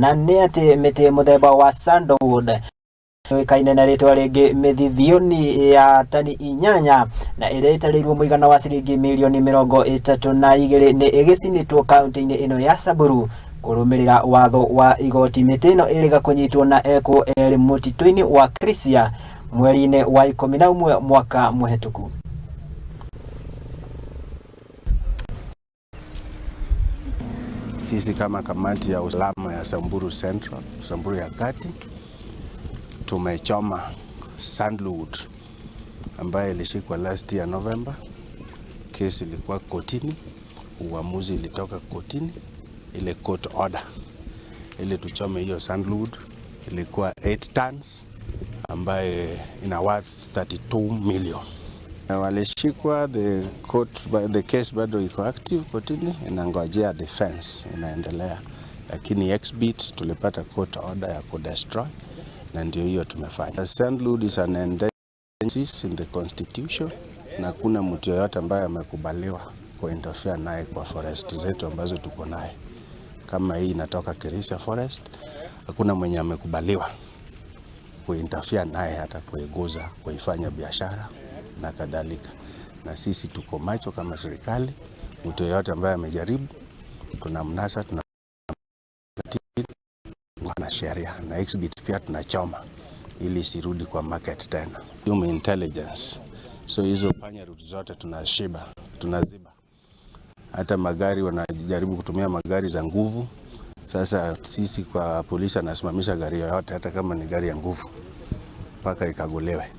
Na nĩ atĩ mĩtĩ mũthemba wa sandalwood yũĩkaine na rĩtwa rĩngĩ mĩthithioni ya tani 8 na ĩrĩa ĩtarĩirwo mũigana wa ciringi mirioni 32 nĩ ĩgĩcinĩtwo kaunti-inĩ ĩno ya Samburu kũrũmĩrĩra watho wa igoti. Mĩtĩ ĩno ĩrĩga kũnyitwo na ekwo erĩ mũtitũ-inĩ wa Kirisia mweri-inĩ wa 11 mwaka mũhetũku. Sisi kama kamati ya usalama ya Samburu Central, Samburu ya Kati, tumechoma sandalwood ambayo ilishikwa last year November. Kesi ilikuwa kotini, uamuzi ilitoka kotini, ile court order ili tuchome hiyo sandalwood ilikuwa 8 tons ambaye ina worth 32 million. Walishikwa, the court, the case bado iko active kotini, inangojea defense inaendelea, lakini exhibit tulipata court order ya kudestroy na ndio hiyo tumefanya. Sandalwood is an endangered species in the constitution, na kuna mtu yoyote ambaye amekubaliwa kuinterfere naye kwa forest zetu ambazo tuko naye. Kama hii inatoka Kirisia Forest, hakuna mwenye amekubaliwa kuinterfere naye, hata kuiguza, kuifanya biashara na kadhalika. Na sisi tuko macho kama serikali, mtu yoyote ambaye amejaribu tunamnasa, tuna na sheria na exhibit pia tunachoma ili isirudi kwa market tena. Human intelligence, so hizo panya route zote tunashiba, tunaziba. Hata magari wanajaribu kutumia magari za nguvu. Sasa sisi kwa polisi anasimamisha gari yoyote, hata kama ni gari ya nguvu, mpaka ikaguliwe.